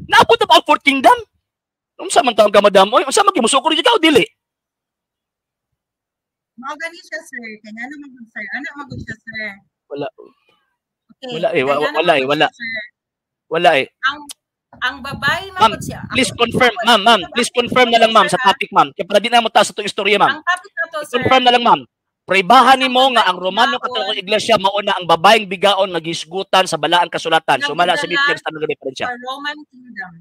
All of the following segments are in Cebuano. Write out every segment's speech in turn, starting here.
Naabot na ba ang fourth kingdom? Unsa man taong ka, madam? Oy, unsa man gimusuko rin ka o dili? Mao gani siya, sir. Kay ngano man gud, sir? Ana man gud siya, sir. Wala. Okay. Wala eh, Kay ngano wala man eh, gud wala. siya, sir? Wala eh. Ang babae man Ma'am, gud siya. please confirm, ma'am, ma'am, please confirm na lang, ma'am, sa topic, ma'am. Kaya para di na mo ta sa itong istorya, ma'am. Ang topic na to, sir. Confirm na lang, ma'am. Pruebahan nimo nga ang Romano Katolikong Iglesia mao na ang babaeng bigaon nga gisgutan sa balaan kasulatan. Sumala sa Biblia sa tanong referensya. Sa Roman Kingdom.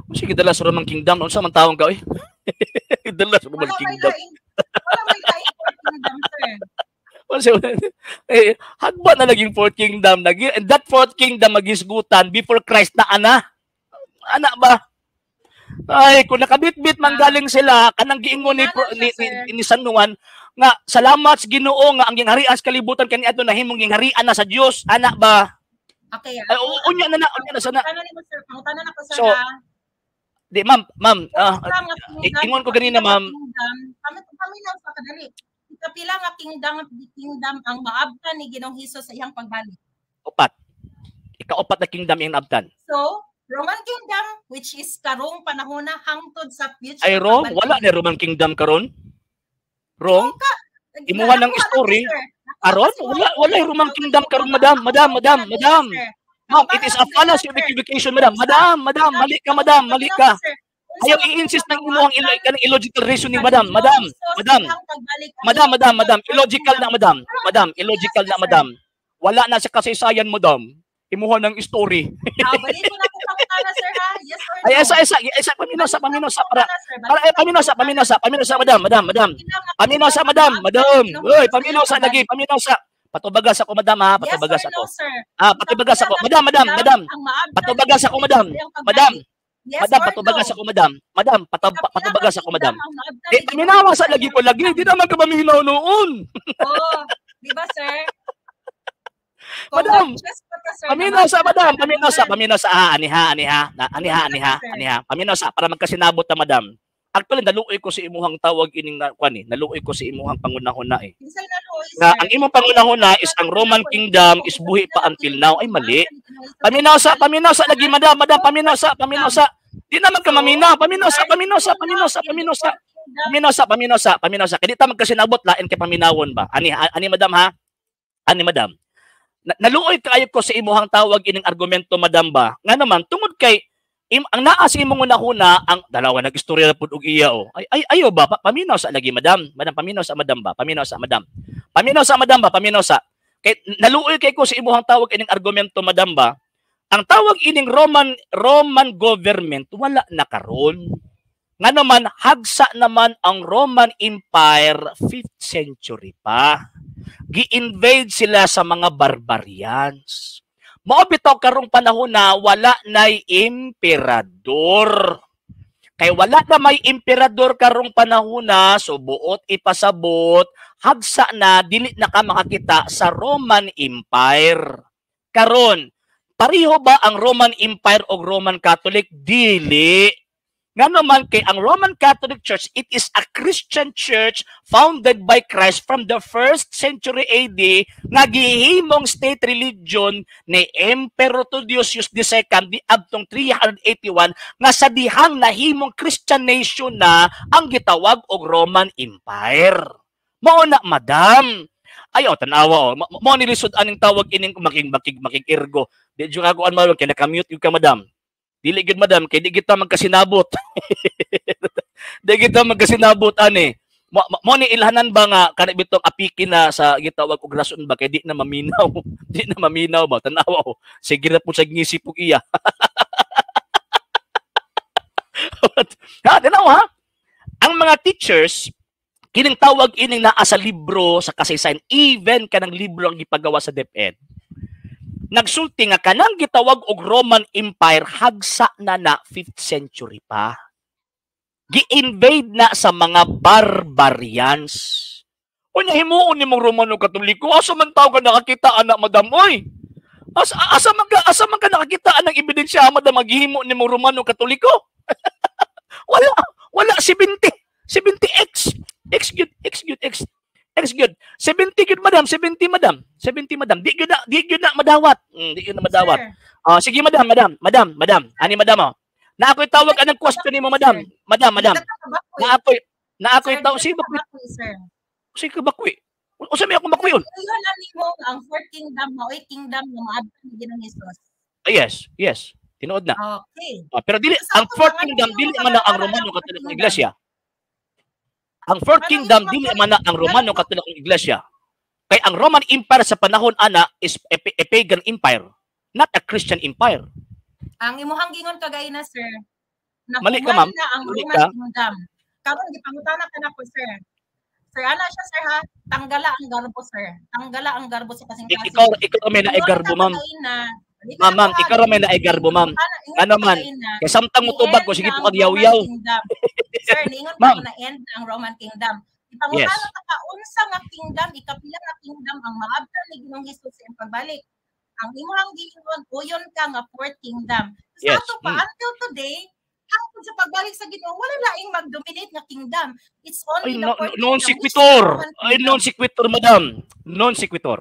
Unsa gidala sa Roman Kingdom? Unsa man tawong ka oy? Dala sa Roman Wala may Kingdom. Laing, wala may laing fourth kingdom, sir. Unsa eh hagba na laging fourth kingdom nagi, and that fourth kingdom magisgutan before Christ na ana. Ana ba? Ay, kung nakabitbit man galing sila kanang giingon ni, Ano ni, siya, sir? ni San Juan nga salamat sa Ginoo nga ang gingharian sa kalibutan kaniadto nahimong gingharian na sa Dios, ana ba? Okay. Ay, unya na na, unya na sana. Pangutana nimo, sir. Pangutana na ko, sir. So, ha? Di, ma'am, ma'am, Kapila nga kingdom, ingon ko ganina, kapila nga ma'am. kingdom, kami kami lang sa kadali. Kapila nga kingdom kingdom ang maabtan ni Ginoong Hesus sa iyang pagbalik? Upat. Ikaupat na kingdom iyang naabtan. So, Roman Kingdom, which is karong panahon na hangtod sa future Ay, wrong, pagbalik. Wala ni Roman Kingdom karon. Wrong. Ka. Imuha ng Nakuha na story. sir. Nakuha Karon kasi wala wala yung Roman Kingdom karon, madam, madam, madam, madam. Ma'am, it is a fallacy of equivocation, madam. Madam, madam, mali ka, madam, mali ka. Ayaw i-insist ng imuhang kanang illogical reasoning, madam, madam, madam. Madam, madam, madam, illogical na, madam. Madam, illogical na, madam. Wala na sa kasaysayan, madam. Imuha ng story. Ah, balik ko na po pangutana, sir, ha? Yes or no? Ay, esa, esa, esa, paminaw sa, paminaw sa, para, Pangutana, sir. para, eh, paminaw sa, paminaw sa, paminaw sa, madam, madam, madam. Paminaw sa, madam, madam. Uy, paminaw sa, lagi, paminaw sa. Patubagas ako, madam, ha? Yes Patubagas or ako. no, sir? Ah, patubagas ako. Madam, madam, madam. Patubagas ako, madam. Madam, Yes madam, or patubagas no? ako, madam. Madam, patubagas ako, madam. Eh, paminawa sa lagi ko lagi. Di naman ka maminaw noon. Oh, di ba, sir? Kung Madam, mag-chess pa ka, sir, paminaw sa, madam, naman- paminaw sa, paminaw sa, ah, aniha, aniha, na, aniha, aniha, aniha, paminaw sa, para magkasinabot ta, madam. Actually, naluoy ko sa imuhang tawag ining na, kwan eh, naluoy ko sa imuhang pangunahon na eh. Kinsay naluoy, Nga, sir? ang imong pangunahon na is ang Roman Kingdom is buhi pa until now. Ay, mali. Paminaw sa lagi, madam, madam, paminaw sa, paminaw sa. Di naman ka maminaw, paminaw sa, paminaw sa, paminaw sa, paminaw sa. Paminaw sa, paminaw sa, paminaw sa. Kaya di ta magkasinabot, lain kay paminawon ba? Ani, ani, madam, ha? Ani, madam. Naluoy kaayo ko sa imuhang tawag ining argumento, madam ba? Nga naman, tungod kay ang naa sa imong hunahuna ang dalawa nag-istorya na pud og iya oh. Ay ay ayo ba paminaw sa lagi, madam. Madam, paminaw sa, madam ba? Paminaw sa, madam. Paminaw sa, madam ba? Paminaw sa. Kay naluoy kay ko sa imuhang tawag ining argumento, madam ba? Ang tawag ining Roman government wala na karon. Nga naman hagsa naman ang Roman Empire 5th century pa. Gi-invade sila sa mga barbarians. Mao bitaw karong panahon na wala nay emperador. Kay wala na may emperador karong panahon na, so buot ipasabot, hagsa na dili na ka makakita sa Roman Empire. Karon, pareho ba ang Roman Empire o Roman Catholic? Dili. Nga naman kay ang Roman Catholic Church, it is a Christian church founded by Christ from the first century AD nga gihimong state religion ni Emperor Theodosius II di adtong 381 nga sa dihang nahimong Christian nation na ang gitawag og Roman Empire. Mao na, madam. Ayo tan-awa oh. Mo ni lisod aning tawag ining making makig makig ergo. Di jud ako an malong kay naka-mute gyud ka, madam. Dili gyud, madam, kay di kita magkasinabot. Di kita magkasinabot ani. Mo ni ilhanan ba nga kanang bitong apiki na sa gitawag og rason ba kay di na maminaw. Di na maminaw ba, tan-awa oh. Sige na po sa ngisip og iya. Ha, tanaw ha. Ang mga teachers kining tawag ining naa sa libro sa kasaysayan, even kanang libro ang gipagawa sa DepEd. Nagsulti nga kanang gitawag og Roman Empire hagsa na na 5th century pa. Gi-invade na sa mga barbarians. Unya himuon nimong Romano Katoliko, asa man taw ka nakakita ana, madam oy? Asa man ka nakakita anang ebidensya, madam, maghimo nimong Romano Katoliko? Wala, wala 70, 70 x x gyud x gyud x x gyud 70 gyud, madam, 70, madam, 70, madam. Di gyud na madawat. Di gyud na madawat. Sir. Ah, sige, madam, madam, madam, madam. Ani, madam oh. Na ako'y tawag anang question nimo, madam. Madam, madam. Na ako'y tawag sige bakwi. Sige bakwi. Unsa may akong bakwion? Uyon na nimo ang fourth kingdom mao'y kingdom nga maabtan ni Ginoong Hesus. Ah, yes. Tinuod na. Okay. Ah, pero dili So, ang sa fourth ato, kingdom ano dili yung man na ang mga Romano ang Katolikong kingdom? Iglesia. Ang fourth Ano kingdom yung dili man na ang Romano Katolikong Iglesia. Kay ang Roman Empire sa panahon ana is a pagan empire, not a Christian empire. Ang imuhang gingon kagay na, sir. Mali ka, ma'am. Na ang Mali Roman ka. Kingdom. Karon gipangutana ka nako, sir. Sir, ana siya, sir, ha. Tanggala ang garbo, sir. Tanggala ang garbo sa kasing-kasing. Ikaw may naay garbo, ma'am. Ma'am, ma'am, ikaw ra may naay garbo, ma'am. Ano man, kay samtang motubag ko, sige po kag yaw-yaw. Sir, niingon Ma'am. ko na end ang Roman Kingdom. Ipangutana ta ka unsa nga kingdom, ikapila nga kingdom ang maabtan ni Ginoong Hesus sa iyang pagbalik. Ang imuhang giingon, uyon ka nga fourth kingdom. Sa ato pa until today, hangtod sa pagbalik sa Ginoo, wala laing mag-dominate nga kingdom. It's only Ay, the no, fourth non kingdom, which is the sequitur. Roman Ay, kingdom. non sequitur, madam. Non sequitur.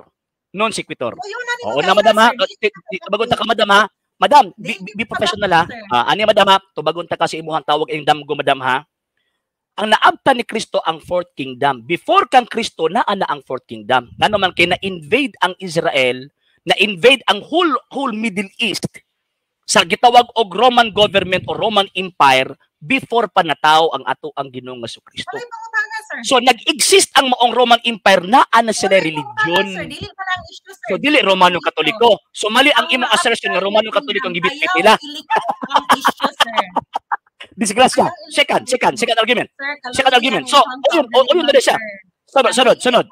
Non sequitur. Uyon na nimo Oo na, kay madam, ha. sir. Dili Tubagon ta ka, madam, ha. Madam, Dili be ka professional, ha. sir. Ah, ani, madam, ha. Tubagon ta ka sa imuhang tawag ing damgo, madam, ha. Ang naabtan ni Kristo ang fourth kingdom. Before kang Kristo, naa na ang fourth kingdom. Ngano man kay na-invade ang Israel, na-invade ang whole Middle East sa gitawag og Roman government o Roman Empire before pa natawo ang ato ang Ginoong Kristo. Walay pangutana, sir. So nag-exist ang maong Roman Empire, naa na sila Walay pangutana, religion. sir. Dili pa lang issue, sir. So dili Romano Katoliko. So mali ang imong assertion nga Romano Katoliko ang gibitbit Ayaw nila. iliko ang issue, sir. Disgrasya. Ayaw iliko Second, ang second, issue. second argument. Sir, Second kaluoy argument. ang So, imong ayun, ayun na siya. sir. Sunod, sunod, sunod.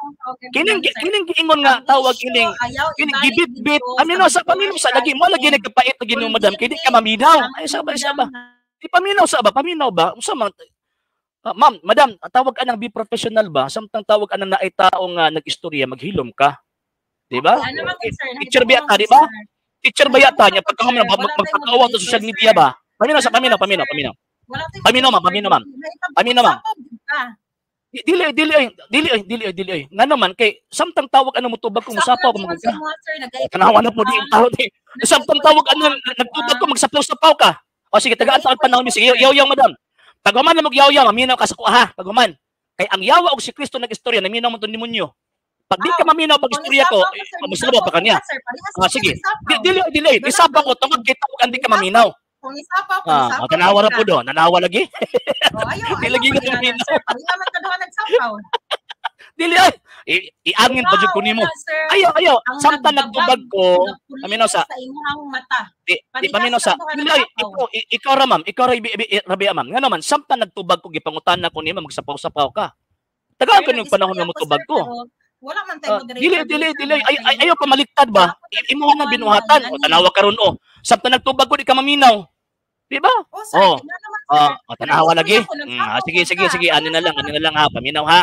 Kining Kining kining giingon nga tawag ining kining gibitbit. Amino sa paminaw sa lagi mo lagi nagkapait na Ginoo, madam, kay di ka maminaw. Ay, sa ba? Di paminaw sa ba? Paminaw ba? Unsa man? Ah, ma'am, madam, tawag anang be professional ba? Samtang tawag anang naay tao nga nag-istorya, maghilom ka. Di ba? Ano man, sir? Teacher ba yata, di ba? Teacher ba yata niya pagka magpakawa sa social media ba? Paminaw sa paminaw, paminaw, paminaw. Paminaw, ma'am, paminaw, ma'am. Paminaw, ma'am. Dili dili ay, dili ay, dili ay, dili ay. Nga naman kay samtang tawag ano motubag ko, musapaw ko magka. Tanawa na po di ang tao di. Samtang tawag ano nagtubag ko, magsapaw-sapaw ka. O sige, tagaan ta ang panahon ni sige, yaw yaw, madam. Paghuman na magyaw-yaw, maminaw ka sa kuha ha. Paghuman. Kay ang yawa og si Kristo nag-istorya, naminaw mo to demonyo. Pag di ka maminaw pag istorya ko, musabaw pa kaniya. Ah, sige. Dili dili, isapaw ko tungod kay tawag andi ka maminaw. Kung isapaw, kung Ah, isapaw. Tanawa ra po do, nanawa lagi. Oh, ayaw, Di lagi ayaw, ka maminaw. sir. Pareha man ka duha nagsapaw. Dili ay. Iangin pa jud ko nimo. Ikaw, sir. Ayaw, ayaw. Ang Samtang nagbabag, nagtubag ko, nagpulido paminaw sa sa imuhang mata. Di paminaw sa dili ay, ikaw, ikaw ra, ma'am, ikaw ra rabi, ma'am. Nga naman samtang nagtubag ko, gipangutan na ko nimo, magsapaw-sapaw ka. Tagaan ko Sir, yung panahon nga nag-istorya ko, motubag sir, ko. pero wala man tayo Ah, moderator dili dili dito. dili ay, ay ayaw pamaliktad ba? Imuha na binuhatan. O tanawa karon o. Samtang nagtubag ko, di ka maminaw. Di ba? Oh, sir, Oh. nga naman, sir. Ah, oh, tanawa lagi. Nag-istorya ko, nagsapaw Sige, ko sige, ka. sige. Ano na lang ha, paminaw ha.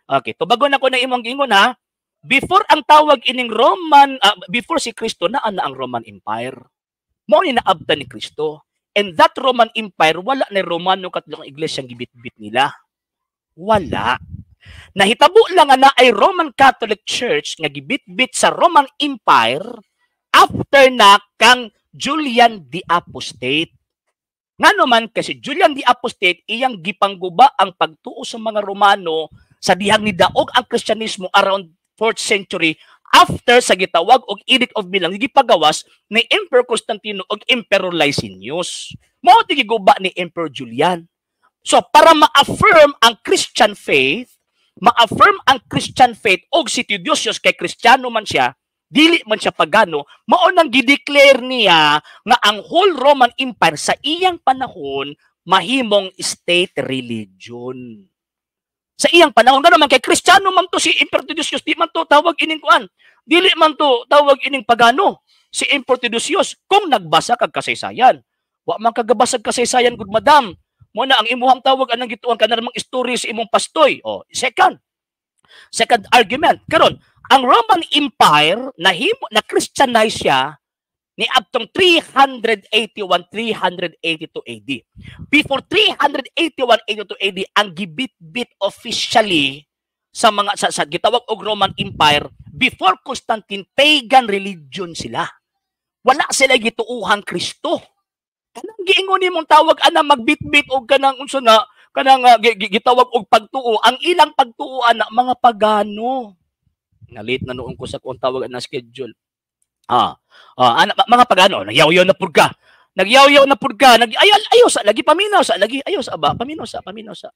Okay, tubagon ako na imong giingon ha. Before ang tawag ining Roman, before si Kristo, naa na ang Roman Empire. Mao ni naabtan ni Kristo. And that Roman Empire, wala na Romano Katolikong Iglesia ang gibitbit nila. Wala. Nahitabo lang nga na ay Roman Catholic Church nga gibitbit sa Roman Empire after na kang Julian the Apostate. Ngano man kasi Julian the Apostate, iyang gipangguba ang pagtuo sa mga Romano sa dihang nidaog ang Kristyanismo around 4th century after sa gitawag og Edict of Milan gipagawas ni Emperor Constantino og Emperor Licinius. Mao ti giguba ni Emperor Julian. So para ma-affirm ang Christian faith, ma-affirm ang Christian faith og si Theodosius kay Kristiyano man siya, dili man siya pagano, mao nang gideclare niya nga ang whole Roman Empire sa iyang panahon mahimong state religion. Sa iyang panahon nga naman kay Kristiyano man to si Emperor Theodosius, di man to tawag ining kuan. Dili man to tawag ining pagano si Emperor Theodosius kung nagbasa kag kasaysayan. Wa man kagabasag kasaysayan gud, madam. Mo na ang imuhang tawag anang gituan ka na namang istorya sa imong pastoy. Oh, second. Second argument. Karon, ang Roman Empire nahimo na Christianize siya ni adtong 381 382 AD. Before 381 82 AD, ang gibitbit officially sa mga sa gitawag og Roman Empire before Constantine, pagan religion sila. Wala sila gituuhang Kristo. Kanang giingon nimong tawag ana magbitbit og kanang unsa na kanang gitawag og pagtuo, ang ilang pagtuo ana mga pagano. Nalit na noon ko sa kung tawag ana schedule. Ana mga pagano, nagyaw-yaw na pud ka. Nagyaw-yaw na pud ka. Ayaw sa lagi paminaw sa lagi, ayaw sa ba, paminaw sa, paminaw sa.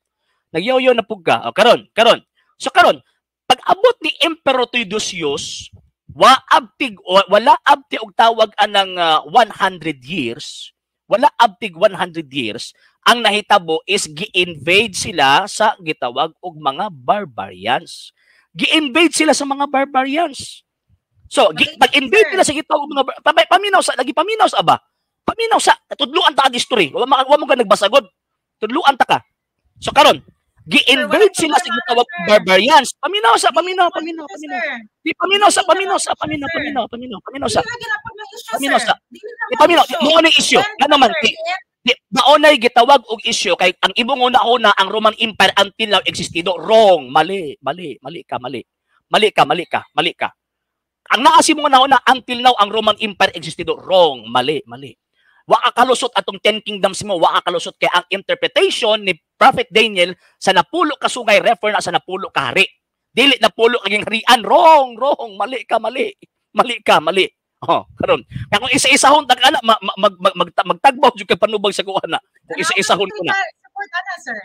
Nagyaw-yaw na pud ka. O, karon, karon. So karon, pag-abot ni Emperor Theodosius, wala abti og tawag anang 100 years, wala abtig 100 years, ang nahitabo is gi-invade sila sa gitawag og mga barbarians. Gi-invade sila sa mga barbarians. So, pag-invade nila sa gitawag og mga paminaw sa lagi, paminaw sa ba? Paminaw sa tudluan ta ang history. Wa mo ka nagbasagod. Tudluan ta ka. So karon, gi-invade sila sa gitawag og barbarians. Paminaw sa, paminaw, paminaw, paminaw. Di paminaw sa, paminaw sa, paminaw, paminaw, paminaw, paminaw sa. Paminaw sa. Di paminaw, mao ni issue. Nga naman, di maunay gitawag og issue kay ang imong una-una ang Roman Empire until now existido. Wrong, mali, mali, mali ka, mali. Mali ka, mali ka, mali ka. Ang naasi mong una-una until now ang Roman Empire existido. Wrong, mali, mali. Wa ka kalusot atong 10 kingdoms mo, wa ka kalusot kay ang interpretation ni Prophet Daniel sa napulo ka sungay refer na sa napulo ka hari. Dili napulo kaging harian. Wrong, wrong, mali ka, mali. Mali ka, mali. Oh, karon. Kaya kung isa-isahon ta kana magtagbaw jud kay panubag sa kuha na. Kung isa-isahon ko na. Support ana, sir.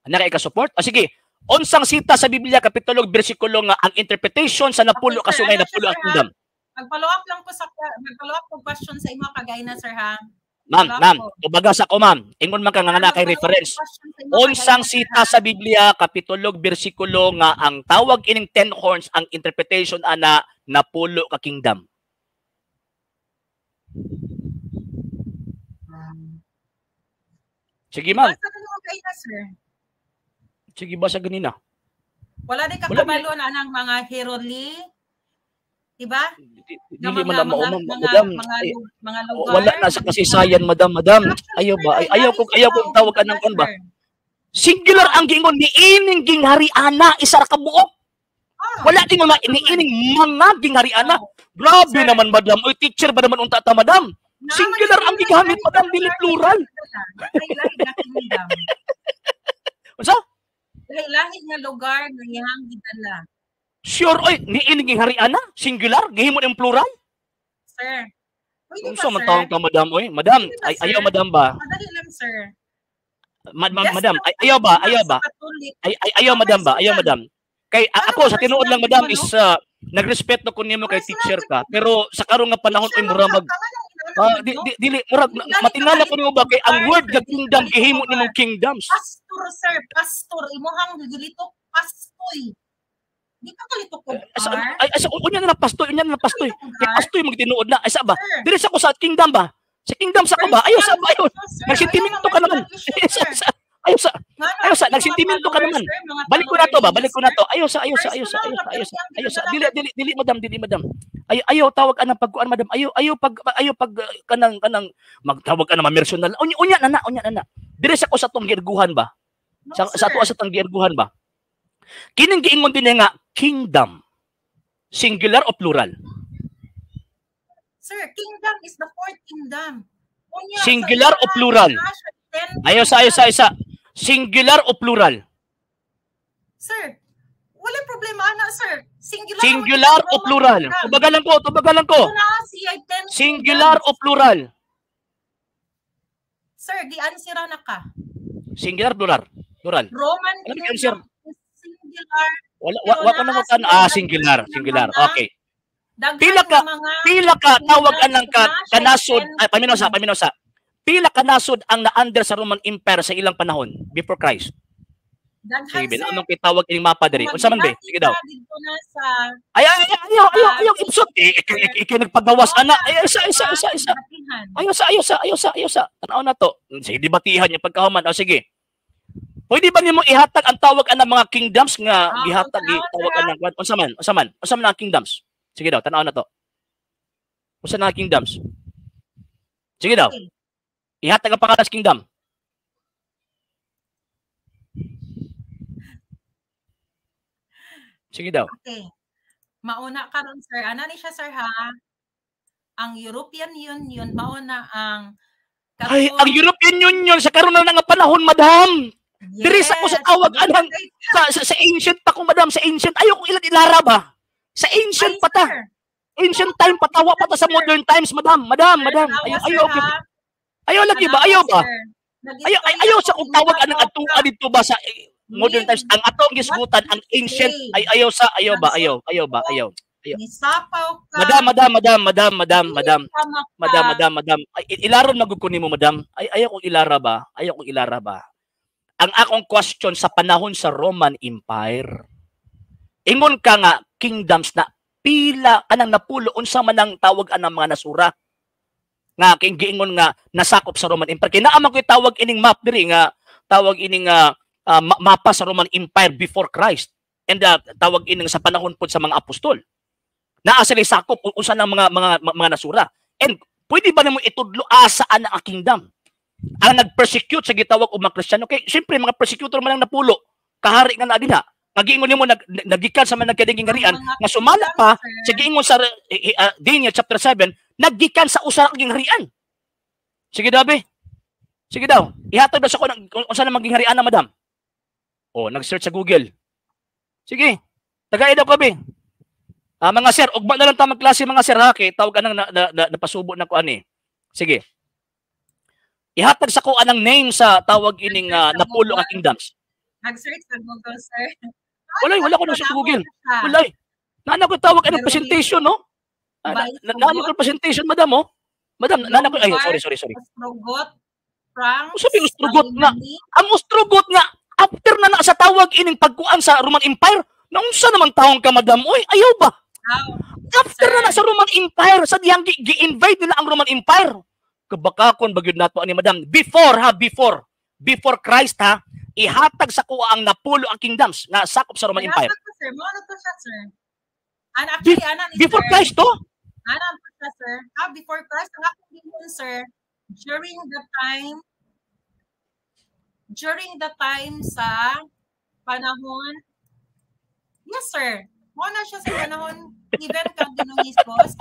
Ana kay ka-support? O sige. Unsang sita sa Biblia kapitulo bersikulo nga ang interpretation sa napulo ka sungay napulo ang kingdom? Mag-follow up lang ko sa mag-follow up ko question sa imo kagay na, sir, ha. Ma'am, ma'am, tubaga sa ko, ma'am. Ingon man ka nga na kay reference. Unsang sita sa Biblia kapitulo bersikulo nga ang tawag ining 10 horns ang interpretation ana napulo ka kingdom? Sige, ma'am. Sige, basa ganina. Wala di ka kabalo na anang mga Heroli, diba? Dili man na mao, madam. Mga lugar. Wala na sa kasaysayan, madam, madam. Ayaw ba? Ayaw kong tawag anang kon ba? Singular ang giingon ni ining ginghariana, isa ra ka buok. Wala din mga iniining mga ginghariana. Grabe naman, madam. Oy, teacher ba naman unta ta, madam? Singular ang gigamit, madam, dili plural. Unsa? Lahi-lahi nga lugar nga iyang gidala. Sure, oy, niining ginghariana, singular, gihimo ning plural? Sir. Unsa man tawon ka, madam, oy? Madam, ay ayaw madam ba? Madali lang, sir. Madam, ayaw ba? Ayaw ba? Ay ayaw madam ba? Ayaw madam. Kay ako sa tinuod lang, madam, is nagrespeto ko nimo kay teacher ka, pero sa karon nga panahon ay mura mag dili murag matingala ko nimo ba kay ang word nga kingdom gihimo nimong kingdoms. Pastor, sir, pastor imuhang gilitok pastoy. Di ka kalitok og ay unya na pastoy, unya na pastoy. Kay pastoy magtinuod na ay sa ba? Dili sa ko sa kingdom ba? Sa kingdom sa ko ba? Ayo sa ba ayo. Nagsentimento ka naman. Ayo sa, ayo sa, nagsentimento ka naman. Balik ko na to ba? Balik ko na to. Ayo sa, ayo sa, ayo sa, ayo sa, ayo sa, ayo sa. Dili, dili, dili, madam, dili, madam. Ayo, ayo tawag anang pagkuan, madam. Ayo, ayo pag, ayo pag kanang kanang magtawag ka na mamersonal. Unya, unya na na, unya na na. Dire sa ko sa tong girguhan ba? Sa ato sa tong girguhan ba? Kining giingon din nga kingdom. Singular o plural? Sir, kingdom is the fourth kingdom. Unya, singular o plural? Ayo sa, ayo sa, isa. Singular o plural? Sir, wala problema ana, sir. Singular, singular o plural? Tubagalan ko, tubagalan ko. Singular o plural? Sir, gi-answer na ka. Singular, plural? Plural. Roman kingdom is singular. Wala, wa ko na tan singular, singular. Okay. Pila ka tawag anang ka kanasod, ay paminaw sa, paminaw sa. Pila ka nasod ang na-under sa Roman Empire sa ilang panahon before Christ? Sige, anong kitawag ining mapa diri? Unsa man be? Sige daw. Ay ay ayaw ayaw ayaw ibsot. Ikay nagpagawas ana. Ay isa isa isa isa. Ayaw sa ayaw sa ayaw sa ayaw sa. Tan-aw na to. Sige, debatihan niya pagkahuman. O sige. Pwede ba nimo ihatag ang tawag anang mga kingdoms nga gihatag gitawag anang kwan? Unsa man? Unsa man? Unsa man ang kingdoms? Sige daw, tan-aw na to. Unsa na ang kingdoms? Sige daw. Ihatag ang pangalan sa kingdom. Sige daw. Okay. Mauna karon, sir. Ana ni siya, sir, ha? Ang European Union mauna ang Ay, ang European Union sa karon na nga panahon, madam. Yes. Diri sa ko sa tawag anang sa ancient pa ko, madam, sa ancient. Ayaw kong ilan ilara ba? Sa ancient Ay, pa ta. sir. Ancient time pa tawa pa ta sa modern times, madam. Madam, madam. Tanawa, Ayaw sir, ayaw ha? ayaw lagi ba? Tanawa, Ayaw ba? sir. Ayaw ay, ayaw sa kung tawag anang atua dito ba sa modern times. Ang atong gisgutan ang ancient ay ayaw sa ayaw ba? Ayaw, ayaw ba? Ayaw. Ayaw. Nisapaw ka. Madam, madam, madam, madam, madam, madam. Tama ka. Madam, madam, madam. Ay, ilaron magud ko nimo, madam. Ay, ayaw kong ilara ba? Ayaw kong ilara ba? Ang akong question sa panahon sa Roman Empire. Ingon ka nga kingdoms na pila kanang napulo unsa man ang tawag anang mga nasura nga king giingon nga nasakop sa Roman Empire. Kay naa man ko'y tawag ining map diri nga tawag ining mapa sa Roman Empire before Christ. And tawag ining sa panahon pod sa mga apostol. Naa sila sakop unsa nang mga nasura. And pwede ba nimo itudlo asa ana ang kingdom? Ang nag-persecute sa gitawag og mga Kristiyano kay siyempre mga persecutor man ang napulo kahari nga naa dinha. Nga giingon nimo nagikan sa mga nagkadinging harian nga sumala pa sa giingon sa Daniel chapter 7 naggikan sa usa ka harian. Sige daw, be. Sige daw. Ihatag daw sa ko kung unsa na maging harian na, madam. Oh, nag-search sa Google. Sige. Tagay daw ka, be. Mga sir, ugma na lang ta magklase mga sir ha kay tawag anang na, na, na, napasubo na ko ani. Sige. Ihatag sa ko anang name sa tawag ining napulo nga kingdoms. Nag-search sa Google, sir. Walay, wala ko na sa Google. Walay. Nana ko tawag anong presentation, no? Nana ko presentation, madam, oh. Madam, nana ko, ay, sorry, sorry, sorry. Ostrogoth, Franks, Sabi Ostrogoth nga. Ang Ostrogoth nga, after na na sa tawag ining pagkuan sa Roman Empire, naunsa naman taong ka, madam? Oy, ayaw ba? After na na sa Roman Empire, sa diyang gi-invade nila ang Roman Empire. Kabakakon bagyod nato ani, madam. Before ha, before. Before Christ ha, ihatag sa kuha ang napulo ang kingdoms nga sakop sa Roman Empire. Ko, sir. Mo to siya, sir. And actually, ana ni before sir, Christ to? Ana to siya, sir. Ah, before Christ, ang akong giingon, sir, during the time sa panahon, yes, sir. Mo na siya sa panahon even kang Ginoong Hesus.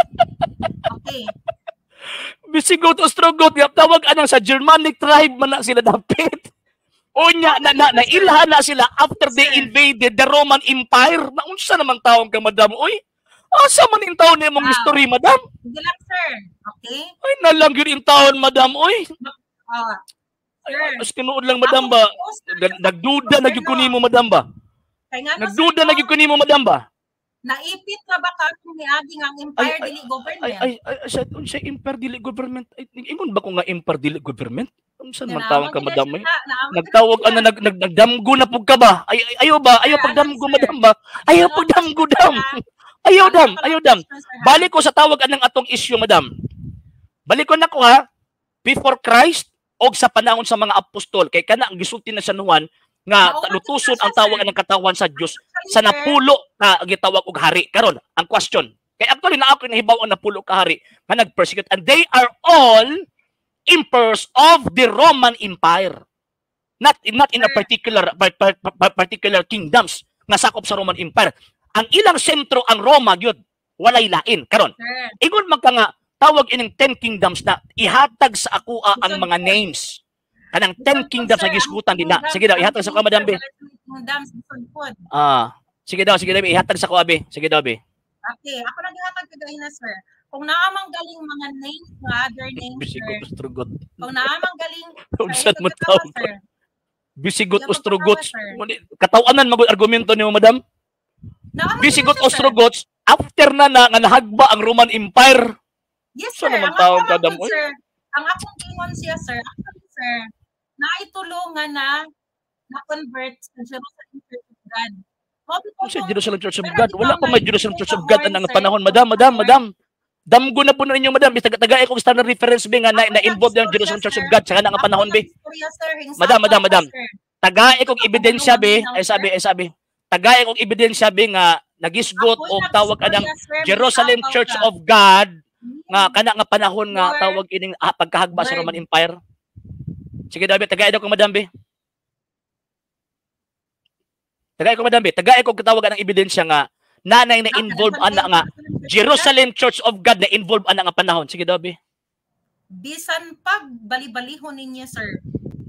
Okay. Visigoth, Ostrogoth, tawag anang sa Germanic tribe man na sila dapit. Unya na na nailhan na sila after they invaded the Roman Empire. Naunsa naman taong ka, madam? Oy, asa man in taon nimong history, madam? Hindi lang, sir. Okay? Ay, nalang yun in taon, madam. Oy. Sir. Ay, as tinuod lang, madam ba? Nagduda na gyud ko nimo, madam ba? Nagduda na gyud ko nimo, madam ba? Naipit na ba ka kung niagi ang empire dili government? Ay, ay, sa empire dili government. Ay, ingon ba ko nga empire dili government? Unsa man tawag ka, madam? Ay? Nagtawag ana nagdamgo na pug ka ba? Ay, ayaw ba? Ayaw pagdamgo, madam ba? Ayaw pagdamgo, dam. Ayaw dam, ayaw dam. Balik ko sa tawag anang atong issue, madam. Balik ko nako ha. Before Christ og sa panahon sa mga apostol kay kana ang gisulti na sa Juan nga lutuson ang tawag ng katawan sa Dios sa napulo na gitawag og hari. Karon ang question kay actually na ako nahibaw ang napulo ka hari nga nag-persecute and they are all emperors of the Roman Empire, not in a particular particular kingdoms nga sakop sa Roman Empire. Ang ilang sentro ang Roma gyud, walay lain. Karon ingon man ka nga tawag ining 10 kingdoms na ihatag sa akoa ang mga names kanang 10 kingdoms sa gisgutan din na. Sige daw, ihatag sa ko, madam be. Sige daw, ihatag sa ko, abi. Sige daw, be. Okay, ako lang ihatag kagay na, sir. Kung naamang galing mga names, mga other names, sir. Visigoth, Ostrogoth. Kung naamang galing, sir, mo tawag, sir. Visigoth, Ostrogoth. Katawanan magud argumento nimo, madam. Visigoth, Ostrogoths, after na na nga nahagba ang Roman Empire. Yes, sir. Ang tawag ka, madam, sir. Ang akong ingon siya, sir. Actually, sir, naitulungan na na-convert sa Jerusalem Church of God. Sa Jerusalem Church of God? Wala pa may Jerusalem Church of God ang panahon, madam, madam, madam. Damgo na po na ninyo, madam. Tagay akong standard reference, be, nga na-involve ng Jerusalem Church of God sa kanang panahon, be. Madam, madam, madam. Tagay akong ebidensya, be. Ay sabi, ay sabi. Tagay akong ebidensya, be, nga nagisgot o tawag anang Jerusalem Church of God nga kana nga panahon nga tawag ining pagkahagba sa Roman Empire. Sige daw, be, tagay daw ko, madam, be. Tagay ko, madam, be. Tagay ko katawag ang ebidensya nga nanay na involve ana nga Jerusalem Church of God na involve ana nga panahon. Sige daw, be. Bisan pag bali-balihon ninyo, sir.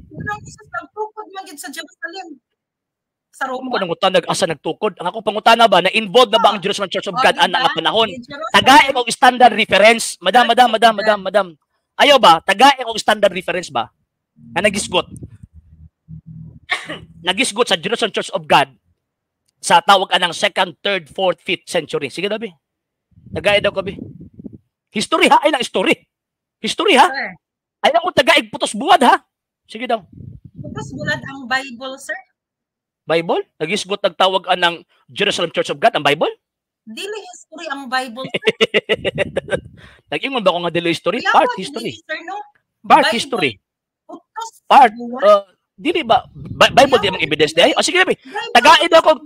Ginoong Jesus nagtukod man gyud sa Jerusalem. Sa Ako Roma. mo nangutana asa nagtukod. Ang akong pangutana ba na involved na ba ang Jerusalem Church of Oh, God diba? ana nga panahon? Di Jerusalem. Tagae og standard reference. Madam, madam, madam, madam, madam. Ayaw ba? Tagae og standard reference ba? Nga nagisgot. Nagisgot sa Jerusalem Church of God sa tawag anang second, third, fourth, fifth century. Sige daw, be. Tagae daw ka, be. History ha? Ay lang history. History ha? Sir, Ayaw ko tagaig putos buwad ha? Sige daw. putos bulad ang Bible, sir. Bible? Nagisgot nagtawag anang Jerusalem Church of God ang Bible? Dili history ang Bible, sir. Nag-ingon ba ko nga dili history? Kaya Part ko, history. dili, sir, no? Part Bible, history. putos Part buwad. Dili ba Bible di mang evidence di ay? O sige be. Bible, Tagaid ako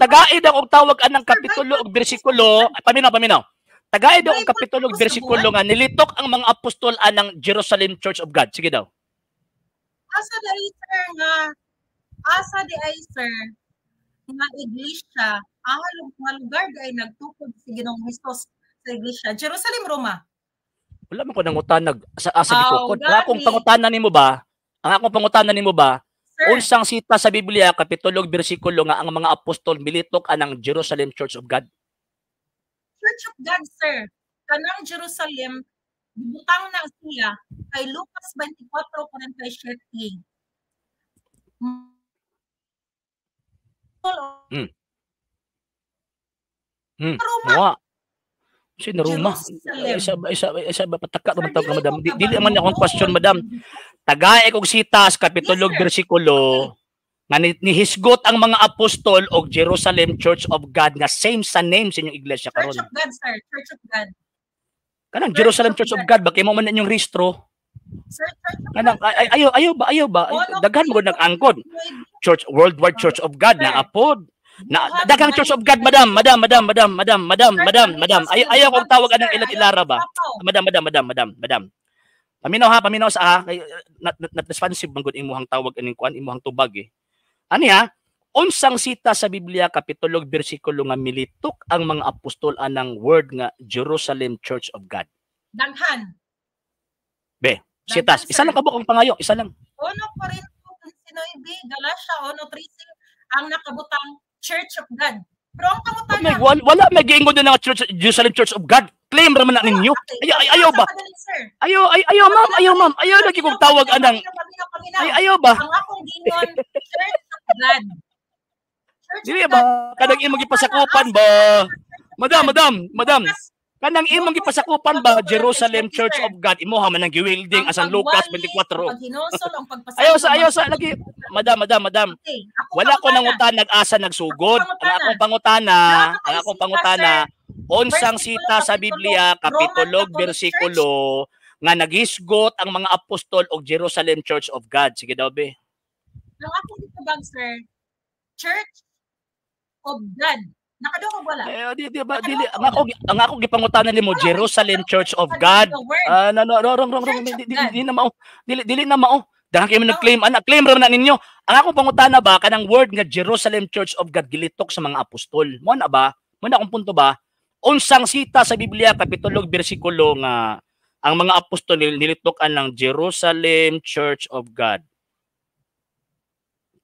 og tawag anang kapitulo ug bersikulo. Ay, paminaw, paminaw. Tagaid ako og Bible, kapitulo ug putos bersikulo nga nilitok ang mga apostol anang Jerusalem Church of God. Sige daw. Asa di ay, sir, nga asa di ay, sir, nga iglesia, nga lugar di ay nagtukod si Ginoong Hesus sa iglesia? Jerusalem, Roma? Wala man ko nangutanag sa asa Aw, gitukod. Ang akong gani. pangutana nimo ba? Ang akong pangutana nimo ba? Sir, Unsang sita sa Biblia kapitulo ug bersikulo nga ang mga apostol militok anang Jerusalem Church of God? Church of God, sir. Kanang Jerusalem, gibutang na siya kay Lucas 24:47. Roma. Wa. Sino Roma? Jerusalem. Isa isa isa ba pataka Sir, naman tawag ka, dili madam. ko Di, dili man akong kabalo. question, madam. Tagae kog sitas kapitulo Yes, sir. bersikulo nga nihisgot ang mga apostol og Jerusalem Church of God nga same sa name sa inyong iglesia Church karon. of God, sir. Church of God. Kanang Church Jerusalem of Church of God. God ba kay mo man inyong rehistro? Sir, Church of Kanang God, ay, ay, ayaw ayaw ba ayaw ba? Ay, Ono daghan mo gud nag-angkon. Church Worldwide Church of God na Sir. apod. Na Buhat daghang Church of God, madam, madam, madam, madam, madam, madam, Sir, madam, ang madam. Ay, Jerusalem ayaw kong tawag sir, anang ilat ayaw ilara ba? sapaw. Madam, madam, madam, madam, madam. Paminaw ha, paminaw sa ha. Kay, not responsive man gud imuhang tawag aning kuan, imuhang tubag eh. Ani ha? Unsang sita sa Biblia kapitulo ug bersikulo nga militok ang mga apostol anang word nga Jerusalem Church of God? Daghan. Be, sitas. Daghan, Isa sir. lang kabuk ang pangayo, isa lang. 1 Corinto 15, Galatia 1:13 ang nakabutang Church of God. Pero ang Oh pangutana, my, wala, wala may giingon din nga Church Jerusalem Church of God. Claim ra man na ninyo. Okay. Ayaw, ay, ayaw ba? Kadali, sir. Ayaw, ay, ayaw ma'am, ayaw ma'am. Ayaw lagi kong tawag anang Paminaw, paminaw, paminaw. ay ayaw ba? Ang akong gingon, Church of God. Church Dili of ba? God. Kanang imong gipasakupan ba? Madam, madam, madam. Kanang imong gipasakupan ba Jerusalem Church of God imoha man ang giwilding asan Lucas 24. Ang paghinusol, ang pagpasaylo. Ayaw sa lagi. Madam, madam, madam. Okay, ako Wala ko pangutana. nangutan nag-asa nagsugod. Akong Ang akong pangutana, ang akong pangutana, unsang Versikulo, sita sa kapitulo, Biblia, kapitulo, Roman Catholic bersikulo nga nagisgot ang mga apostol og Jerusalem Church of God. Sige daw be. Ang akong gitubag, sir, Church of God. Nakadungog wala? Eh, di ba dili ang ako gipangutana nimo Jerusalem Church of God. The word. Ah, no, no, wrong, wrong, wrong. Church of Di, di, God. di na mao. Dili, dili na mao. Dahil kayo nag-claim, anak, claim ra man na ninyo. Ang akong pangutana ba kanang word nga Jerusalem Church of God gilitok sa mga apostol. Mo na ba? Mo na akong punto ba? Unsang sita sa Biblia kapitulo ug bersikulo nga ang mga apostol nilitok anang Jerusalem Church of God.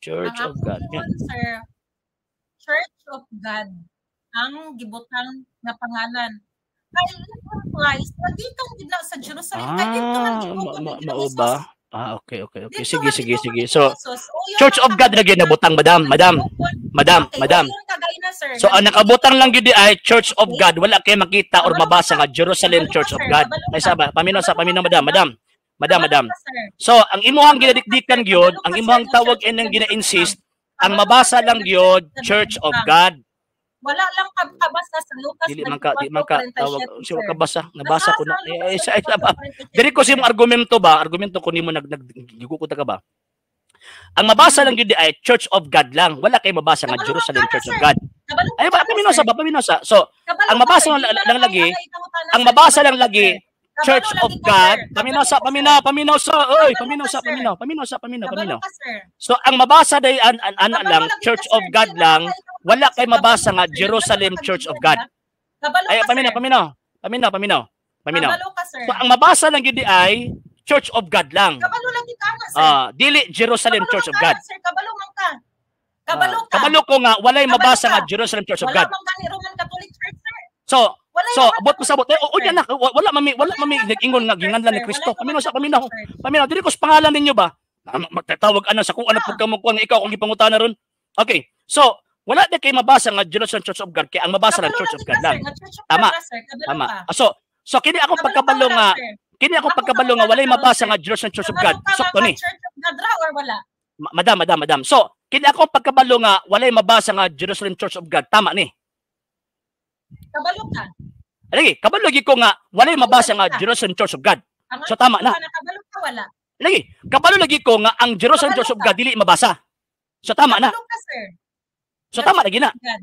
Church Ang of God. akong Yeah. ingon, sir, Church of God ang gibutang nga pangalan. Kay it implies nga gikan gid na sa Jerusalem, kay didto man Ah, gitukod ni Ginoong mao Jesus. ba? Ah, okay. Didto Sige, man sige, gitukod sige. ni So, Ginoong Jesus. O, yun Church ang of God ra gyud nabutang, madam, madam, madam, Okay, madam. o, yun kagay na, sir. So ang nakabutang lang gyud ay Church of God. Wala kay makita or Kabalo mabasa ka. nga Jerusalem Kabalo ka, Church of sir. God. Kabalo Ay ka. saba, paminaw sa Kabalo paminaw ka, madam, sir. madam. Madam, Kabalo madam. ka, sir. So ang imuhang ginadikdikan gyud, Kabalo ka, ang sir, imuhang nga tawag Church of inang God gina-insist, ang Kabalo ka, mabasa sir, lang nga gyud Church of God Church of gibutang. God. Wala lang kabasa sa Lucas Dili man ka, di man ka tawag 24:47, sure sir. ka basa, nabasa ko na. Nasa Eh, Lucas isa, isa ba? 24:47, Diri ko sa sir. imong argumento ba? Argumento ko nimo nag nag gigukot ka ba? Ang mabasa lang gyud ay Church of God lang. Wala kay mabasa nga Kabalo ka Jerusalem na, Church of sir. God. Kabalo Ay ka ba na, paminaw sir. sa ba paminaw sa. So, Kabalo ang ka, mabasa sir. lang, Di na lang lang lagi, ay pangutana, ang sir. mabasa lang Kabalo ka, lagi sir. Kabalo Church of lagi ka, God. sir. Paminaw Kabalo sa ka, sir. paminaw paminaw sa oy, Kabalo paminaw ka, sa sir. paminaw paminaw sa paminaw Kabalo paminaw. ka, sir. So ang mabasa day an, an, ana Kabalo lang lagi ka, Church sir. of Di God na lang, lang ay pangutana, wala sir. kay Kabalo mabasa ka, nga sir. Nagdala Jerusalem ka Church of gid, God. ha? Kabalo Ay ka, paminaw sir. paminaw paminaw paminaw paminaw. Kabalo ka, sir. So ang mabasa lang gyud ay Church of God lang. Kabalo lagi ka na, sir. Dili Jerusalem Kabalo Church of man ka God. na, sir, kabalo man ka. Kabalo ka. Kabalo ko nga walay Kabalo mabasa ka. nga Jerusalem Church of Wala God. man gani Roman Catholic Church, sir. So, Walay so Roman abot pasabot. Catholic Eh, Church, unya na wala mami, wala mami nag-ingon nga ginganlan ni sir. Kristo. Walay Paminaw Roman sa paminaw. Catholic Church. Paminaw dili ko sa pangalan ninyo ba? Magtatawag ana sa kuan pud kamo kuan ikaw akong gipangutana ron. Okay. So, wala na kay mabasa nga Jerusalem Church of God kay ang mabasa lang Kabalo Church of lagi God ka, lang. sir, nga Church of Tama. God ra, sir. Kabalo Tama. ka. So kini akong Kabalo ka pagkabalo wala, nga sir. kini akong Ako pagkabalo nga pangutana walay karon, mabasa sir. nga Jerusalem Church of Kabalo God. ka Sakto nga ni. Church of God ra or wala? Madam, madam, madam. So, kini akong pagkabalo nga walay mabasa nga Jerusalem Church of God. Tama ni. Kabalo ka. Lagi, kabalo lagi ko nga walay mabasa nga Kabalo ka. Jerusalem Church of God. Ang So tama na. Kabalo ka wala. Lagi, kabalo lagi ko nga ang Jerusalem Kabalo Church of ka. God dili mabasa. So tama na. Kabalo ka, sir. So tama lagi na. God.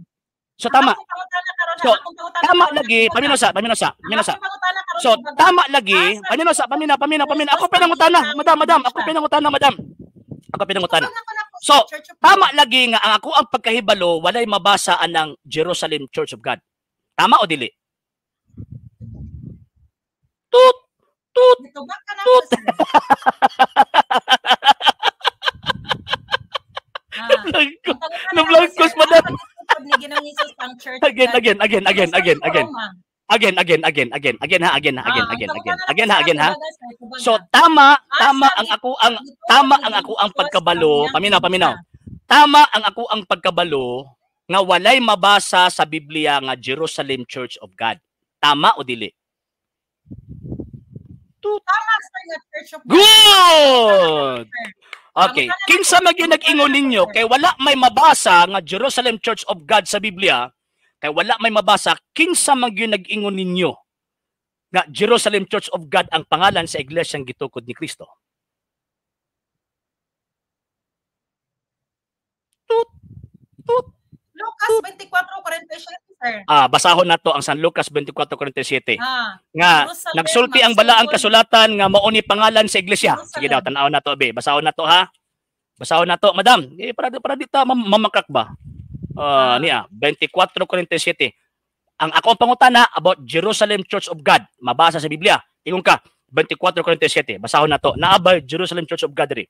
So tama. Ang akong pangutana karon, So, ang akong pangutana tama karon, lagi, kumbaga. paminaw sa, paminaw sa, Ang paminaw sa. akong pangutana karon, So kumbaga. tama lagi, Ah, sir. paminaw sa, paminaw, paminaw, paminaw. Ako pinangutana, madam, madam, ako pinangutana, madam. Ako pinangutana. Tubag ako na po, So, sir, Church of God. tama lagi nga ang ako ang pagkahibalo walay mabasa anang Jerusalem Church of God. Tama o dili? Tut tut Gitubag ka na tut. po, sir. Ah, Nablanko. ang pangutana Nablanko, ako, sir, madam. ang pagtutukod ni Ginoong Hesus ang Church of Again, God. again, again, again, again, Jerusalem o again. Roma? Again, again, again, again, again ha, again ha, again, Ah, ang again, again. pangutana Again na ha, po, again ha. sir, kumbaga, sir, kumbaga. So tama, Ah, tama sabi, ang ako ang gituon tama ni ang ako ang Ginoong Jesus pagkabalo, ang iyang paminaw, paminaw. iglesia. Tama ang ako ang pagkabalo nga walay mabasa sa Biblia nga Jerusalem Church of God. Tama o dili? Tama, sir, nga Church of God. Good. Sir. Okay. Pangutana na Kinsa po, man gyud pangutana nag-ingon na po, ninyo sir. kay wala may mabasa nga Jerusalem Church of God sa Biblia, kay wala may mabasa, kinsa man gyud nag-ingon ninyo nga Jerusalem Church of God ang pangalan sa iglesyang gitukod ni Kristo? Tut tut. Lucas 24:47, sir. Ah, basahon nato ang San Lucas 24:47 Ah, nga Jerusalem, nagsulti ang balaang magsugod. kasulatan nga mao ni pangalan sa iglesia. Sige daw, Jerusalem. tan-aw nato be. Basahon nato ha. Basahon nato, madam. Eh, para di ta mamakak ba? Niya 24:47. Ang ako ang pangutana about Jerusalem Church of God. Mabasa sa Biblia. Ingon ka 24:47. Basahon nato. Naa ba Jerusalem Church of God diri?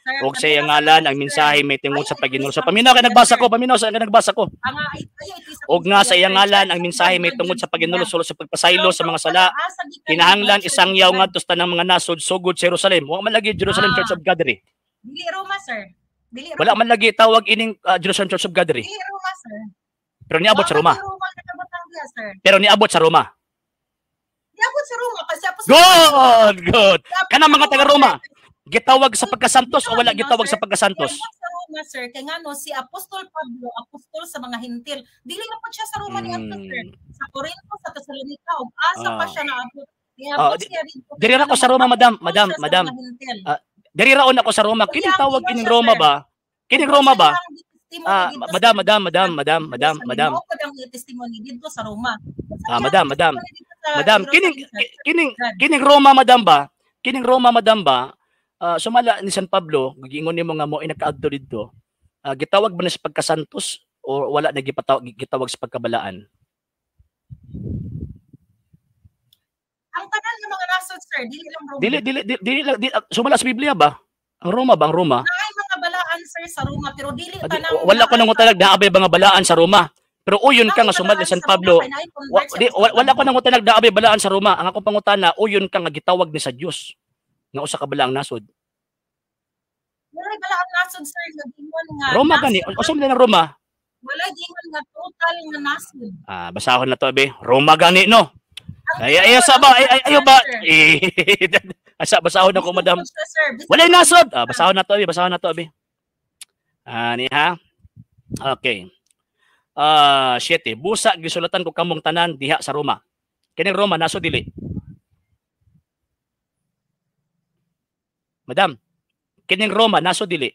Sir, Og sa iyang paminaw ngalan sa ang sir. mensahe may tingod Ayaw sa Paginoon. itulis Sa ang paminaw kay Biblia, nagbasa sir. ko, paminaw sa kay nagbasa ko. Ang ayaw itulis ang Og nga sa Biblia, iyang sir. ngalan Church ang of mensahe God may man tungod jud sa Paginoon sila. sulod sa pagpasaylo Pero sa mga pangutana, sala. asa gikan Kinahanglan ang Church isang of yaw God? ngadto sa tanang mga nasod sugod sa Jerusalem. Wa man lagi Jerusalem Church Ah, of God diri. dili Roma, sir. Dili Wala Roma. man lagi tawag ining Jerusalem Church of God diri. Dili Roma, sir. Pero niabot Wa sa man Roma. di Roma nakabutang diya, sir. Pero niabot sa Roma. Niabot sa Roma kasi apostol sa Roma. Good, good. Niabot Kanang sa mga Roma, taga Roma, sir. gitawag sa pagkasantos o Bitaw, wala you know, gitawag sir. sa pagkasantos? Niabot sa Roma, sir. Kay ngano si Apostol Pablo, apostol sa mga Hintil. Dili na pud siya sa Roma niadto, sir. Sa Corinto, sa Tesalonica, ug asa pa siya naabot. Niabot siya didto kay Diri ra ngano ko sa Roma, madam, mag-apostol madam, siya sa madam. mga Hintil. Diri raon ako sa Roma. Kining Iyang tawag ingon ining siya, Roma sir. ba? Kining Ug Roma siya ba? ang testimony didto sa Madam, madam, madam, madam, madam, Jerusalem. madam. Mao pud ang testimony didto sa Roma. Unsa Ah, iyang madam, madam. testimony didto sa Madam, kining Jerusalem, sir? kining God. kining Roma, madam ba? Kining Roma, madam ba? Sumala ni San Pablo, giingon nimo nga mo ay nakaadto didto. Gitawag ba ni sa pagkasantos o wala na gipatawag gitawag sa pagkabalaan? Ang tanan nga mga nasod, sir, dili lang Roma. Dili dili dili, dili, lang- dili sumala sa Biblia ba? Ang Roma ba ang Roma? Naay mga balaan, sir, sa Roma, pero dili Ah, di, tanang wala ko naay nang sa utanag naabay ba nga balaan sa Roma? Pero uyon ka Naay nga sumala balaan ni San sa Roma Pablo. kay naay Wa, convert si di, Apostol wala ko Pablo. nang utanag naabay balaan sa Roma. Ang akong pangutana, uyon ka nga gitawag ni sa Dios nga usa ka balaang nasod. Walay balaan nasod, sir, nga gingon nga Roma gani, nasod unsa man ang Roma? Walay gingon nga total nga nasod. Ah, basahon na to be. Roma gani no. Ang Ay ay tinuod asa ang ba? Ay ay ayo nasod, ba? sir. Eh, asa basahon ako Bisan madam. pud siya, sir. Bisan Walay pud nasod. siya. Ah, basahon na to be, basahon na to be. Ah, ni ha. Okay. Ah, 7. Busa gisulatan ko kamong tanan diha sa Roma. Kining Roma nasod dili. Madam, kining Roma nasod dili.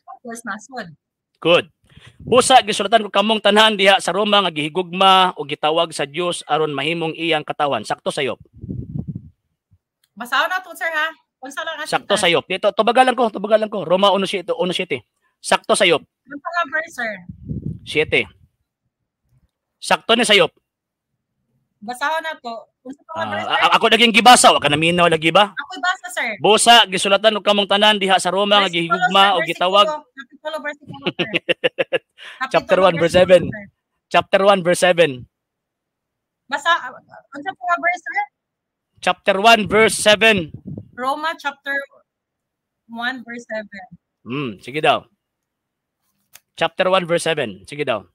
Of course, nasod. Good. Busa gisulatan ko kamong tanan diha sa Roma nga gihigugma o gitawag sa Dios aron mahimong iyang katawan. Sakto sayop. Basahon na to, sir, ha? Unsa lang ang Sakto sita? sayop. Dito tubagalan ko, tubagalan ko. Roma 1:7, 1:7. Sakto sayop. Unsa nga verse, sir? 7. Sakto ni sayop. Basahon na to. Unsa pa nga verse, sir? Ako naging gibasa, wa ka naminaw lagi ba? Ako'y basa, sir. Busa gisulatan og kamong tanan diha sa Roma nga gihigugma og gitawag. Kapitulo versikulo, sir. Chapter 1 verse 7. Chapter 1 verse 7. Basa, unsa pa nga verse, sir? Chapter 1 verse 7. Roma chapter 1 verse 7. Sige daw. Chapter 1 verse 7. Sige daw.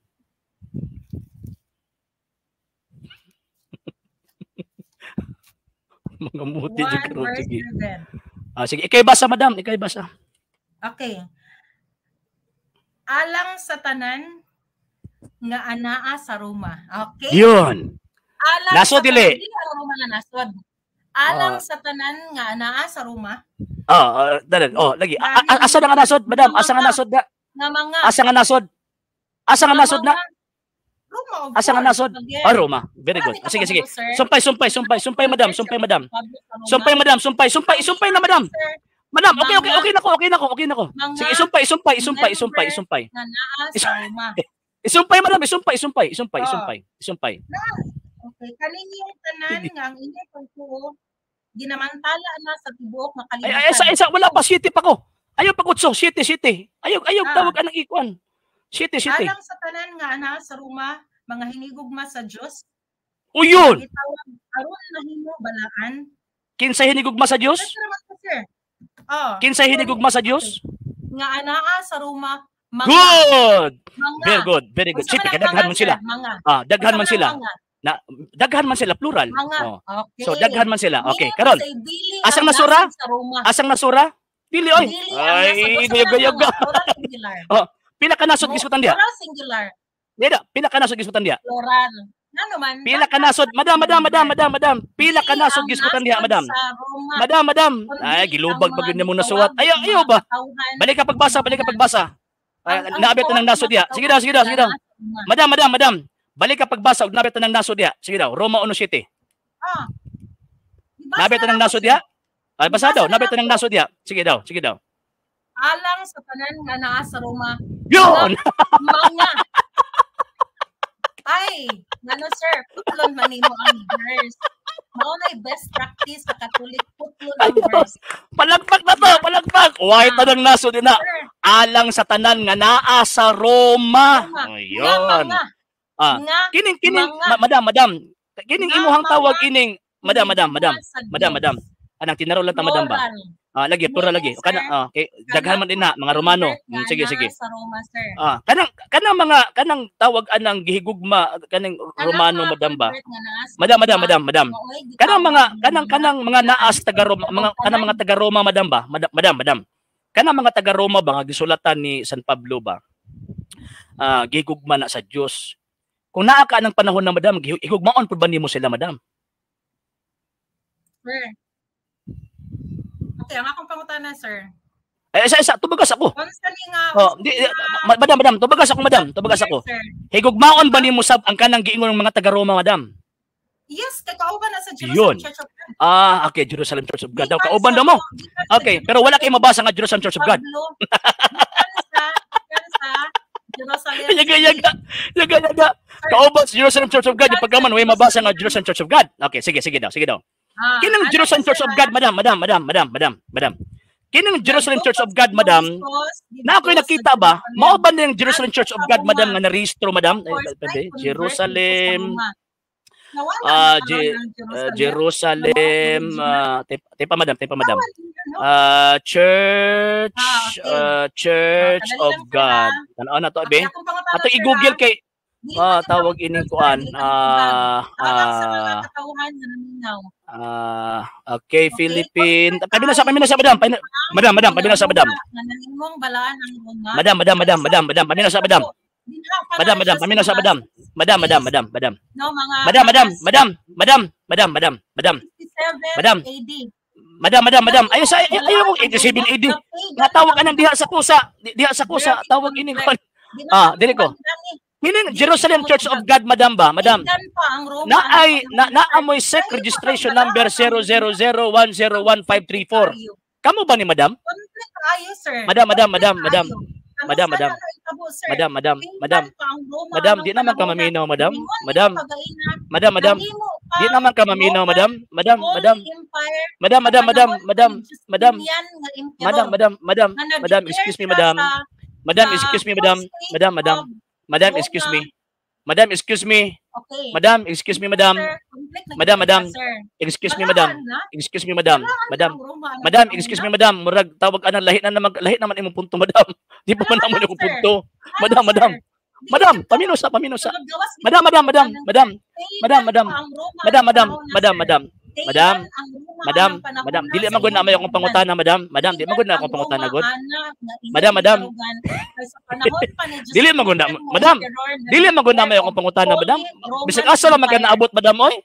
Mga muti jud karon, sige. Sige, ikay basa, madam, ikay basa. Okay. Alang sa tanan nga anaa sa Roma. Okay. Yun. Alang nasod dili. Ang Roma na nasod. Alang sa tanan nga anaa sa Roma. Dalan. Oh, lagi. Asa na nga nasod, madam? Asa nga nasod na? Nga mga. Asa nga nasod? Asa nga nasod na? Roma, of Asa nga nasod? course. Roma. Very good. Sige, sige. Sumpay, sumpay, sumpay, sumpay, madam, sumpay, madam. Sumpay, madam, sumpay, sumpay, sumpay na, madam. Madam, okay, okay, okay na ko, okay na ko, okay na ko. Sige, sumpay, sumpay, sumpay, sumpay, sumpay. Nga naa sa Roma. Isumpay, madam, isumpay, sumpay, sumpay, sumpay, sumpay. Okay, kaninyong tanan nga ang inyong pagtuo ginamantala na sa tibuok nga kalibutan. Ay, isa, wala pa, city pa ko. Ayaw pagutso, city, city. Ayaw, ayaw tawag anang ikuan. City, city. Alang sa tanan nga anaa sa Roma, mga hinigugma sa Dios. O yun. Gitawag aron nahimo balaan. Kinsay hinigugma sa Dios? Oh. Kinsay hinigugma sa Dios? Nga anaa sa Roma, mga good. Mga, very good, very good. Sige, daghan man sila. Daghan man sila. Na daghan man sila, plural. Mga, oh. Okay. So daghan man sila. Okay, karon. Asang nasura? Asang nasura? Dili oy. Ay, gayog-gayog. Oh, pila ka nasod gisgutan diha? Plural singular. Dida, pila ka nasod gisgutan diha? Plural. Ngano man? Pila ka nasod, madam, madam, madam, madam, madam. Pila ka nasod gisgutan diha, madam. Madam, madam. Ay, gilubag pag yun mo nasuwat. Ayaw, ayaw ba? Balik ka pagbasa, balik ka pagbasa. Naabit na ng nasod diha. Sige daw, sige daw, sige daw. Madam, madam, madam. Balik ka pagbasa og nabit na ng nasod diha. Sige daw, Roma 1:7. Ah. Nabit na ng nasod diha? Ay, basa daw, nabit na ng nasod diha. Sige daw, sige daw. Alang sa tanan nga naa sa Roma. Yun! Mga. Ay, ngano sir, putlon man nimo ang verse. Mao nay best practice sa Catholic, putlon ang verse. Palagpak na to, palagpak. Why tanang nasod din na. Alang sa tanan nga naa sa Roma. Ayun. Ah, kining kining madam, madam. Kining imuhang tawag ining madam, madam, madam. Madam, madam. Anang tinaro lang ta madam ba? Lagi plural lagi. Kana okay, daghan man din na mga Romano. Sige, sige. Sa Roma, sir. Kanang kanang mga kanang tawag anang gihigugma kaning Romano madam ba? Madam, madam, madam, madam. Kanang mga kanang kanang mga naas taga Roma, mga kanang mga taga Roma madam ba? Madam, madam, madam. Kanang mga taga Roma ba nga gisulatan ni San Pablo ba? Gihigugma na sa Dios. Kung naa ka ng panahon na madam, higugmaon pud ba nimo sila madam? Sir. Okay, ang akong pangutana, sir. Ay, isa, isa, tubagas ako. Oh, di, madam, madam, tubagas ako, madam, tubagas ako. Sir. Higugmaon ba nimo sab ang kanang giingon ng mga taga Roma, madam? Yes, kay kauban na sa Jerusalem Church of God. Ah, okay, Jerusalem Church of God daw. Kauban daw mo. Okay, pero wala kay mabasa nga Jerusalem Church of God. Gikan sa Jerusalem. Yaga, yaga, yaga, yaga. Kauban sa Jerusalem Church of God, yung pagkaman, way mabasa nga Jerusalem Church of God. Okay, sige, sige daw, sige daw. Kinang Jerusalem Church of God, madam, madam, madam, madam, madam, madam. Kinang Jerusalem Church of God, madam, na ako'y nakita ba? Mao ba niyang Jerusalem Church of God, madam, nga narehistro, madam? Jerusalem, Jerusalem, tepa, madam, tepa, madam. Church, Church of God. Ano na to, be? Ato i-google kay tawag ining kuan. Okay, Philippine. Pabinasa, pabinasa, madam. Madam, madam, pabinasa, madam. Madam, madam, madam, madam, madam, pabinasa, madam. Madam, madam, pabinasa, madam. Madam, madam, madam, madam. Madam, madam, madam, madam, madam, madam, madam. Madam. Madam, madam, madam. Ayo sa ayo 87 AD. Natawag anang diha sa kusa, diha sa kusa tawag ining kuan. Dili ko. Meaning Jerusalem Church of God, madam ba? Madam. Na ay na naamoy SEC registration number 000101534. Kamo ba ni madam? Madam, madam, madam, madam. Madam, madam. Madam, madam, madam. Madam, di naman ka maminaw, madam. Madam. Madam, madam. Di naman ka maminaw, madam. Madam, Holy madam. Empire Madam, sa madam, madam, panahon pa madam, ni madam. Justinian nga Madam, emperor madam, madam, nga madam, nag-declare excuse me, siya madam. Madam, sa excuse me, fourth madam. state Madam, madam. of Madam, excuse Roma. me. Madam, excuse me. Okay. Madam, excuse me, madam. Sir, conflict na Madam, gyud madam. ka, sir. Excuse me, madam. Balaan na. Excuse me, madam. Balaan na Madam. ang Roma anang Madam, panahon excuse na. me, madam. Murag tawag anang lahi na naman, lahi naman imong punto, madam. Di pa man Balaan namo na, imong sir. punto. Balaan, Madam, madam. sir. Di Madam, gyud ka paminaw sa, paminaw sa. sulod gawas gyud Madam, madam, madam, tanan, sir. madam. Madam, Pagan madam. pa ang Roma Madam, anang madam, panahon na, madam, sir. madam. Madam, Pagan ang Roma madam, anang panahon madam. na Dili sa man gud na imong may akong giingon. pangutana, madam. Madam, di man Pagan gud na ang akong pangutana Roma gud. ana nga inyong Madam, madam. gitarugan kay sa panahon pa ni Dili man gud na, Justinian nga madam. emperor Dili man gud na nag-declare may akong og pangutana, madam. Holy Roman Bisag asa lang man ka Empire. naabot, madam, oy.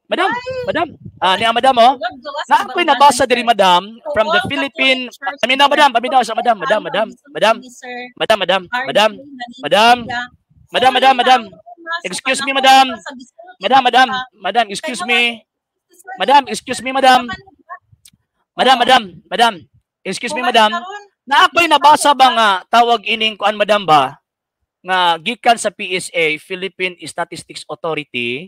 Madam, Ay, madam. Ah, niya madam, oh. sulod gawas Na ang ako'y baruganan, nabasa diri, sir. madam, To from the all Philippine Catholic Church paminaw, leaders, madam, paminaw sa madam, complete madam, ano ang madam, gisulti madam. ni Sir Madam, madam, RJ madam, madam, nga madam, holy madam, na madam. ang Roma sa Excuse me, panahon madam. pa sa gisulti Madam, madam, sa madam, kay excuse naman me. si Sir Madam, excuse me, madam. naman ba? Madam, Oh. madam, madam. Excuse me, Kung madam. karon Na ako'y nabasa ba nga tawag ining kuan, madam ba nga gikan sa PSA, Philippine Statistics Authority,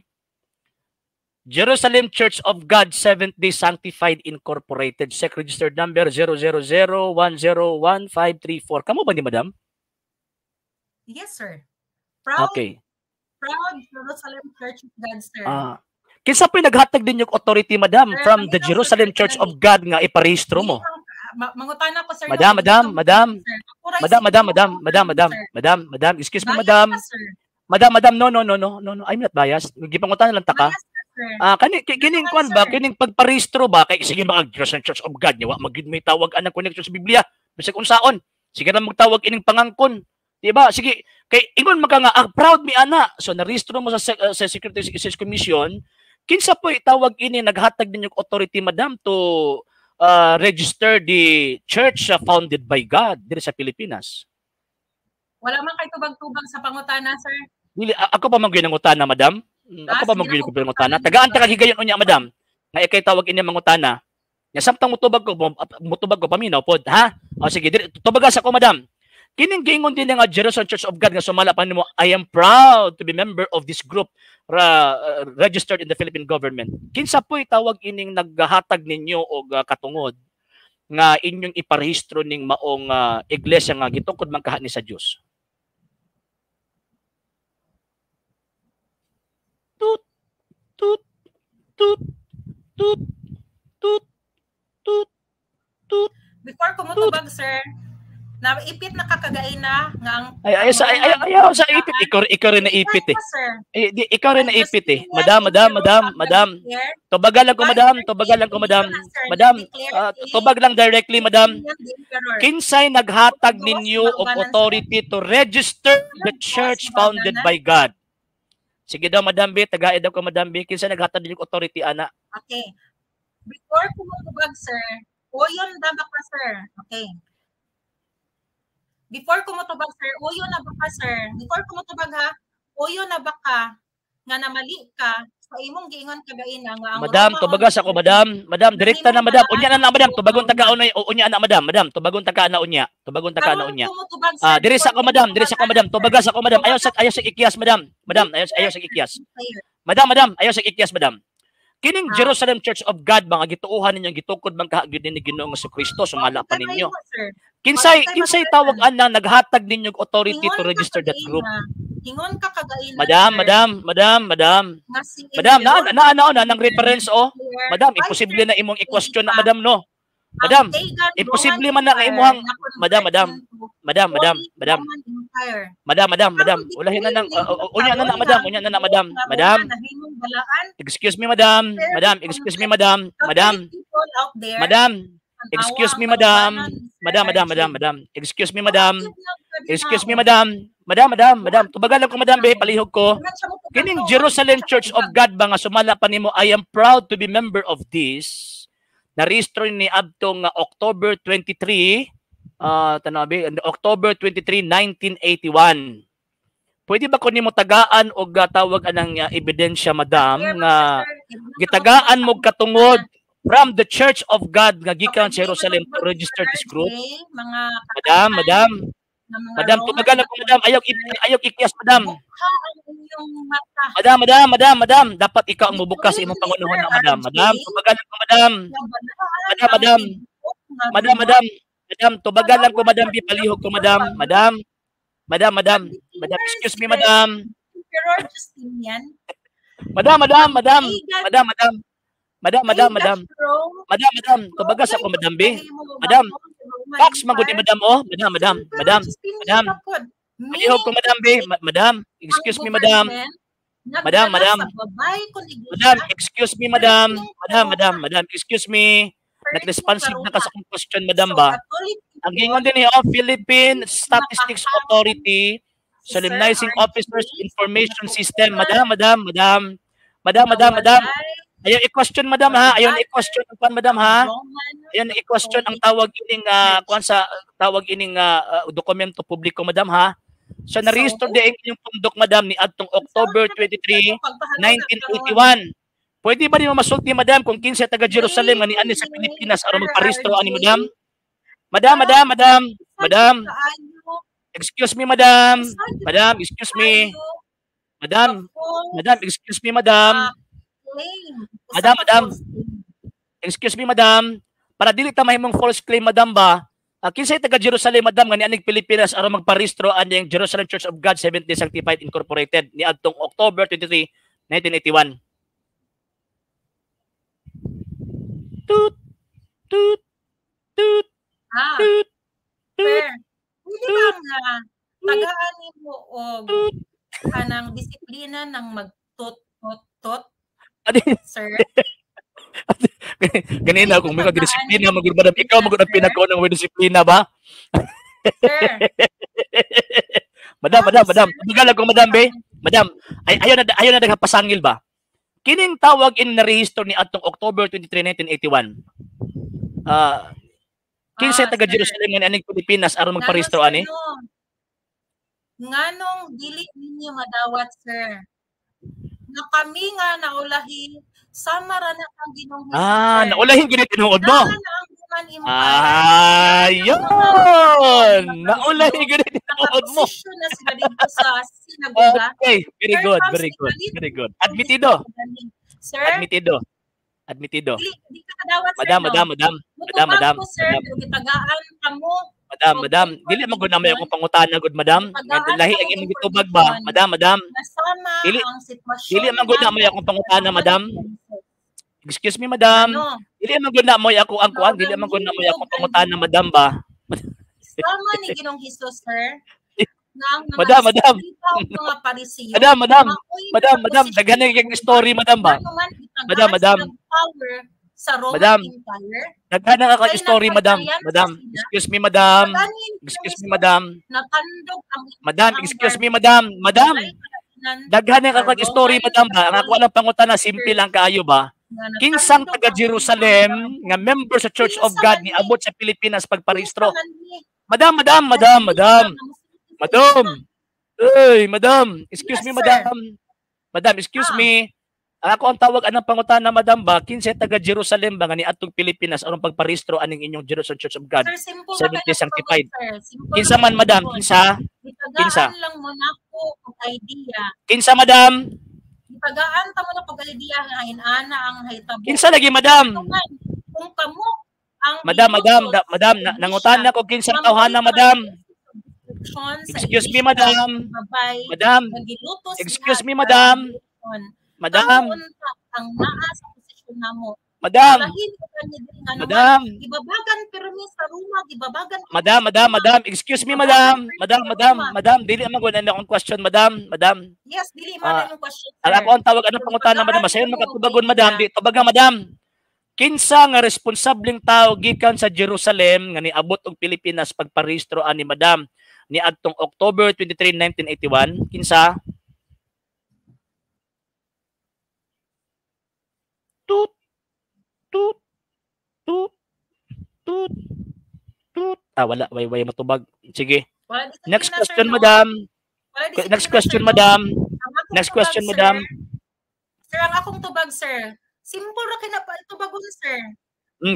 Jerusalem Church of God Seventh Day Sanctified Incorporated, SEC registered number 000101534. Kamo ba ni madam? Yes, sir. Proud Okay. proud Jerusalem Church of God, sir. Ah. Kinsa po'y naghatag din yung authority, madam, Sir, from the paminaw sa Jerusalem Church of God nga iparehistro Dili mo? kang mangutana ko, sir, no, Madam, dili madam, ka madam. sir. Ako ra Madam, madam, siguro madam, madam, madam, sir. madam, madam, excuse me, Bias madam. ka, sir. Madam, madam, no, no, no, no, no, no, I'm not biased. Gipangutana lang ta ka. Bias ka, sir. Ah, kani kining Naman, kuan ba, sir. kining pagparehistro ba kay sige mga Jerusalem Church of God nya wa magyud may tawag anang connection sa Biblia. Bisag unsaon. Sige na magtawag ining pangangkon. Di ba? Sige, kay ingon man ka nga ah, proud mi ana. So narehistro mo sa Securities Exchange Commission, kinsa po tawag ini naghatag ninyo authority, madam, to register the church founded by God diri sa Pilipinas? Wala man kay tubag-tubag sa pangutana, sir. Dili ako pa man gyud nangutana, madam. Ako Ah, pa man sige gyud na ko pangutana. Tagaan ta kag higayon unya, madam. Nga ikay tawag ini mangutana. Nya samtang mutubag ko paminaw pod, ha? O sige, diri tubaga sa ko, madam. Kining giingon din nga Jerusalem Church of God nga sumala pa nimo, I am proud to be member of this group registered in the Philippine government. Kinsa po'y tawag ining naghatag ninyo og katungod nga inyong iparehistro ning maong iglesia nga gitukod man kaha ni sa Dios? Tut tut tut tut tut tut tut. Before ko mutubag, sir, naipit na kakagaina nga ang Ay ay sa ay ay ayaw sa ipit, ikaw ikaw rin naipit eh. Sir. Eh di, ikaw rin naipit eh. Madam, madam, madam, madam. Tubagan lang ko, madam, tubagan lang ko, madam. Madam, tubag lang directly, madam. Kinsay naghatag ninyo of authority to register the church founded by God? Sige daw, Madam B, tagaid daw ko, Madam B. Kinsay naghatag ninyo og authority ana? Okay. Before ko mutubag, sir, uyon na ba ka, sir? Okay. Before ko mutubag, sir, uyon na ba ka, sir? Before ko mutubag, ha, uyon na ba ka nga namali ka sa imong giingon kagaina nga ang Madam, Roma tubagas ako, madam. Madam, direkta na, madam. Unya na na, madam. Tubagon taga na, unya na, madam. Madam, tubagon taga na unya. Tubagon taga na Karon unya. ko mutubag, sir, Ah, diri sa ako, before ko madam. Diri sa ako, mutubag, madam. sir. Tubagas ako, madam. Ayaw sa ikyas, madam. Madam, ayaw sa ikyas. Madam, madam, ayaw sa ikyas, madam. Kining Jerusalem Church of God mga gituohan ninyo gitukod man kaha gyud ni Ginoong Kristo sumala pa ninyo. Sir. Kinsay Wala kinsay tayo tawag anang naghatag ninyo og authority Ingon to ka register that group? kagaina. Ingon ka kagaina, Madam, sir, madam, madam, madam. nga si Madam, naa Emperor naa naa na nang reference oh. declare Madam, imposible na imong i-question na, madam, no. Ang Madam, pagan imposible Roman man na nga Empire imuhang na-convert Madam, madam, into madam, madam, Holy madam. Roman Empire. Madam, madam, madam. Karon Ulahin na nang gipili unya na na, karon madam, nga unya na na, ang madam. tibuok nga Madam, Roma nahimong balaan. excuse me, madam. Sir, Madam, excuse me, madam. Madam, Catholic people out there, madam. tanawa Excuse ang me, madam. karubanan ni Sir Madam, madam, RJ. madam, madam. Excuse me, madam. Wa gyud nang Excuse me, kadinao. madam. Madam, madam, madam. Wa Tubagan lang ko, madam, be, palihog ko. Di man siya motubag Kining no, wa Jerusalem gyud siya Church of motubag. God ba nga sumala pa nimo, I am proud to be member of this. Narehistro ni adto nga October 23, tanaw be, October 23, 1981. Pwede ba ko nimo tagaan og tawag anang ebidensya, madam, Clear man nga siya, sir. Di man ka gitagaan motubag mo sa katungod from the Church of God nga So, gikan kay sa dili Jerusalem to manugmad si register Sir this RJ, group? mga Madam, kakaihan, madam, Madam, tubagan ako, madam. Ayaw ayaw ikiyas, madam. Bukha ang inyong mata. Madam, madam, madam, madam. Dapat ikaw ang mubukas sa imong pangunahon na, madam. Madam, tubagan ako, madam. Madam, madam. Madam, madam. Madam, tubagan lang ko, madam. Palihog ko, madam. Madam. Madam, madam. Madam, excuse me, madam. Emperor Justinian. Madam, madam, madam. Madam, madam. Madam, madam, madam. Madam, madam. Tubagas ako, madam B. Madam. Box man gud ni madam oh. Madam, madam, madam, madam. Palihog ko, madam B. Madam, excuse me, madam. Madam, madam. Madam, excuse me, madam. Madam, madam, madam, excuse me. Nag-responsive na ka sa akong question, madam ba? Ang gingon din ni oh, Philippine Statistics Authority Solemnizing Officers Information System. Madam, madam, madam. Madam, madam, madam. Ayaw i-question, madam ha. Ayaw i-question ang kwan, madam ha. Ayaw i-question ang tawag ining kwan sa tawag ining dokumento publiko, madam ha. So na-register di ang inyong pundok, madam, ni adtong October 23, 1981. Pwede ba di mo masulti, madam, kung kinsa taga Jerusalem nga niani sa Pilipinas aron magparehistro ani, madam? Madam, madam, madam, madam. Excuse me, madam. Madam, excuse me. Madam, madam, excuse me, madam. Madam, madam. Excuse me, madam. Para dili ta mahimong false claim, madam ba? Kinsay taga Jerusalem, madam, nga nianing Pilipinas aron magparehistro ani ang Jerusalem Church of God Seventh-day Sanctified Incorporated ni adtong October 23, 1981. Toot toot toot toot toot. Pwede ba nga tagaan nimo og kanang disiplina ng magtut tut tut, sir? Ganina kung may disiplina magud, madam, ikaw magud ang pinakaunang may disiplina ba? Sir. Madam, madam, madam. Tubagal ako, madam, be. Madam, ay ayaw na daghang pasangil ba? Kining tawag in narehistro ni atong October 23, 1981. Kinsa taga Jerusalem nga nianing Pilipinas aron magparehistro ani? Nganong dili ninyo madawat, sir? Na kami nga naulahi sama ra na ang Ginoong Jesus. Ah, naulahin gid tinuod mo. Ayun! Naulahin gid tinuod mo. Na sila dito sa sinagoga. Okay, very good, very good, very good. Admitido. Sir? Admitido. Admitido. Di ka kadawat, sir. Madam, madam, madam. Madam, madam. Sir, gitagaan ka mo. Madam, madam, dili man gud na may akong pangutana gud, madam. Lahi ang imong gitubag ba? Madam, madam. Dili dili man gud na may akong pangutana, madam. Excuse me, madam. Dili man gud na moy ako ang kuan, dili man gud na moy akong pangutana, madam ba? Sama ni Ginoong Hesus, sir. Madam, madam. Madam, madam. Madam, madam, daghan na yung story, madam ba? Madam, madam. Sa Roman madam, Empire. Daghan na kag story, madam. Madam, excuse me, madam. Excuse me, madam. Madam, excuse me, madam. Madam. Daghan na kag story, madam ba? Ang ako lang pangutana, simple lang kaayo ba? Kinsang taga Jerusalem nga member sa Church of God ni abot sa Pilipinas pagparehistro. Madam, madam, madam, madam. Madam. Ey, madam. Excuse me, madam. Madam, excuse me. Ang ako ang tawag anang pangutana, madam ba, kinsa taga Jerusalem ba nga niadtong Pilipinas aron pagparehistro aning inyong Jerusalem Church of God Seventh-day Sanctified? Kinsa man, madam? Kinsa? Kinsa? Gitagaan lang mo nako og idea. Kinsa, madam? Gitagaan ta mo na og idea nga inana ang hitabo. Kinsa lagi, madam? Kung kamo ang madam, madam, madam, nangutana ko kinsa tawhana, madam. Excuse me, madam. Madam. Excuse me, madam. Madam. Ang naa sa posisyon namo. Madam. Madam. Gibabagan pirmi sa Roma, gibabagan. Madam, madam, madam, excuse me, madam. Madam, madam, madam, dili man gud na akong question, madam, madam. Yes, dili man ang question. Ang ako ang tawag anong pangutana, madam, sayon makatubagon, madam, di tubaga, madam. Kinsa nga responsableng tao gikan sa Jerusalem nga niabot og Pilipinas pagparehistro ani madam niadtong October 23, 1981? Kinsa? Toot toot toot toot toot. Ah, wala, way matubag. Sige. Next question, madam. Next question, madam. Next question, madam. Sir, ang akong tubag, sir. Simple ra kay na tubagon, sir.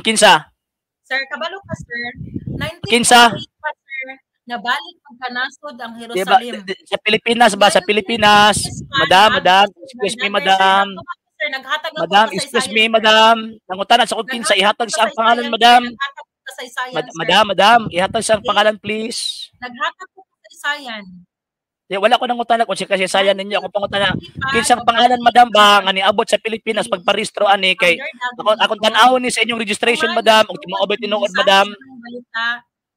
Kinsa? Sir, kabalo ka, sir. Kinsa? Sir, nabalik ang kanasod ang Di ba, Jerusalem. Sa Pilipinas ba, sa Pilipinas, 1965, madam, madam, naabot si excuse me, Elder Dagger, sir. madam. Ako, sir, naghatag ako Madam, excuse me, kasaysayan, sir. Madam. Nangutana sa kung kinsa, Naghatag ihatag ko sa ang pangalan, kasaysayan, sir. Madam. Naghatag ko kasaysayan, sir. Madam, madam, ihatag sa ang pangalan, please. Naghatag ko kasaysayan. Di, wala ko nangutana kung si kasaysayan ninyo. Ako pangutana, 1965, kinsang pangalan, madam, ba nga niabot sa Pilipinas pagparehistro ani kay Elder Dagger ako akong dito. tan-awon ni sa inyong registration, Human madam, ug nagtungod tinuod ba ang tinuod, mensahe madam? sa maayong balita,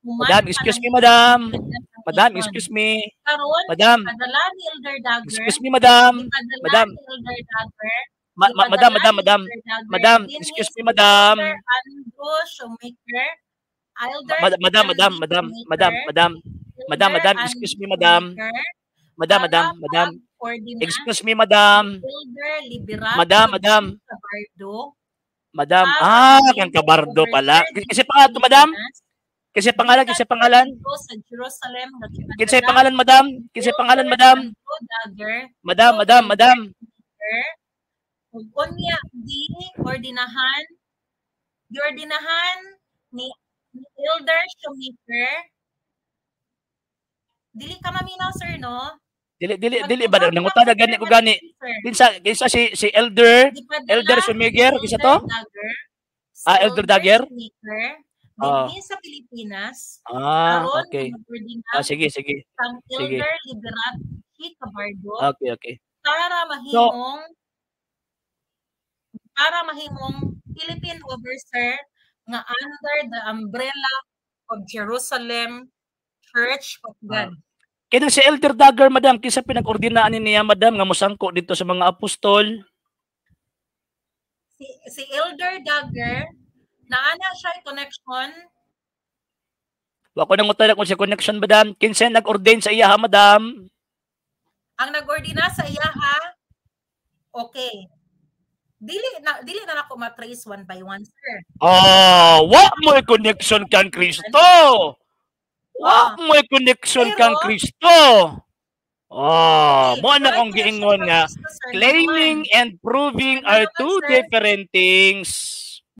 human Madam, pa excuse ng me, madam. ang Madam, nation. Excuse me. Karon, Madam. gipadala ni Elder Dagger, Excuse me, madam. gipadala Madam. ni Elder Dagger, Madam, gipadala madam, ni madam. Elder Dagger Madam, dinhi excuse si me, madam. Elder Andrew Shoemaker, Elder Madam, madam, Andy madam, madam, Shoemaker, madam. Madam, Elder madam, Andy excuse me, madam. Shoemaker, Madam, para madam, madam. pag-ordina Excuse me, madam. Elder Liberato Madam, madam. Cabardo Madam, para ah, kang mahimong Kabardo pala. overseer Kasi dinhi sa pangalan to, madam? Pilipinas. Kasi pangalan, Gikan kasi pangalan. dito sa Jerusalem nga Kinsay gipadala pangalan, madam? Kinsay pangalan, Elder madam? Andrew Dagger Madam, to madam, Elder madam. Shoemaker ug unya giordinahan ni Elder Shoemaker. Dili ka maminaw, sir, no? Dili, dili, dili ba Nagtubag nangutana ako, gani sir, ko gani. nga sir. Kinsa si Elder Gipadala Elder ni Shoemaker, kinsa Elder to? Dagger si Ah, Elder Elder Dagger? Shoemaker dinhi sa Pilipinas Ah, aron okay. mag-ordina Ah, sige, sige. kang Sige. Elder Liberato Cabardo Okay. para So mahimong Philippine Overseer nga under the umbrella of Jerusalem Church of God. Kanang si Elder Dagger, madam, kinsa pinag-ordinaan ni niya, madam, nga mosangko dito sa mga apostol? Si Elder Dagger, naana siya connection. Wa ko nangutana kung sa connection, madam. Kinsa nag-ordain sa iya, ha, madam? Ang nag-ordina sa iya, ha? Okay. Dili na nako ma-trace one by one, sir. Ah, wa mo'y connection kan Kristo. Wa mo'y connection Pero kan Kristo. Ah, Okay, mo na walay akong connection giingon kang nga Kristo, sir. Claiming Naman. And proving Ano are naman, two sir? Different things.